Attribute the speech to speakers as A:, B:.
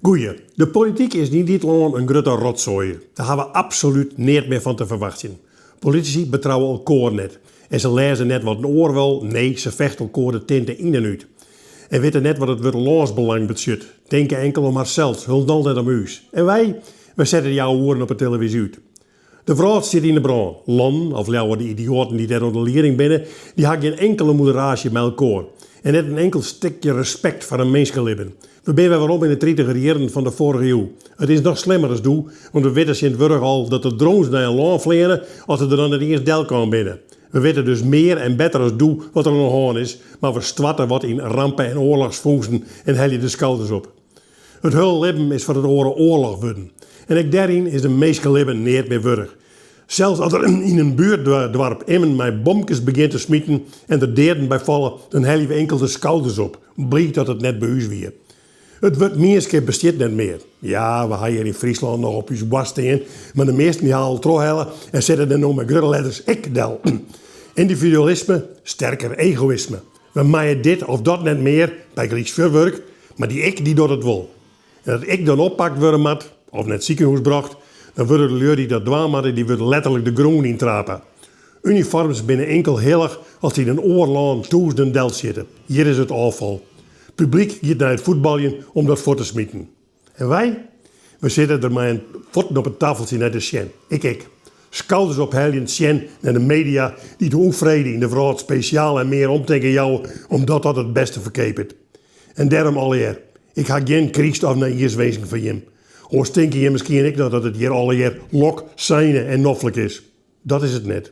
A: Goeie, de polityk is yn dit lân in grutte rotsoai. Dêr ha we absolút neat mear fan te ferwachtsjen. Politisy betrouwe elkoar net. En se lêze net wat in oar wol, nee, se fechte elkoar de tinte yn en út. En witte net wat it wurd lânsbelang betsjut. Tinke inkel om harsels, hielendal net om ús. En wy? Wy sette de oeren op 'e televyzje út. De wrâld stiet yn 'e brân. Lannen, of leaver de idioaten dy't dêr oan de lieding binne, dy ha gjin inkele moderaasje mei elkoar. En net in inkel stikje respekt foar in minskelibben. We binne wer werom yn de tritiger jierren fan de foarige iuw. It is noch slimmer as doe, want we witte tsjintwurdich al dat der drones nei in lân fleane as se der noch net iens delkaam binne. We witte dus mear en better as doe wat der oan de hân is, mar we stoarte wat yn rampe en oarlochsfûnsen en helje de skouders op. It hiele libben is foar it oare oarloch wurden. En ek dêryn is in minskelibben neat mear wurdich. Sels as der yn in buertdoarp immen mei bomkes begjint te smiten en der deaden by falle, dan helje we inkeld de skouders op, bliid dat it net by ús wie. It wurd mienskip bestiet net mear. Ja, we ha hjir yn Fryslân noch op ús boarst stean, mar de measten dy ha al trochhelle en sette der no mei grutte letters 'ik' del. Yndividualisme, sterker egoïsme. We meie dit of dat net mear, bygelyks fjurwurk, mar dy ik dy docht it wol. En as ik dan oppakt wurde moat, of nei it sikehûs brocht, dan wurde de lju dy't dat dwaan moatte, dy wurde letterlik de grûn yn trape. Unifoarms binne inkel hillich as se yn in oar lân tûzenen delsjitte. Hjir is it ôffal. Publyk giet nei it fuotbaljen om dat fuort te smiten. En wy? We sitte der mei in fuotten op it taffeltsje nei te sjen. Ik ek. Skouders opheljend sjen nei de media dy't de ûnfrede yn de wrâld spesjaal en mear omtinken jouwe omdat dat it bêste ferkeapet. En dêrom allegear, ik ha gjin kryst of nijjierswinsken foar jim. Oars tinke jim miskien ek noch dat it hjir allegear lok, seine en noflik is. Dat is it net.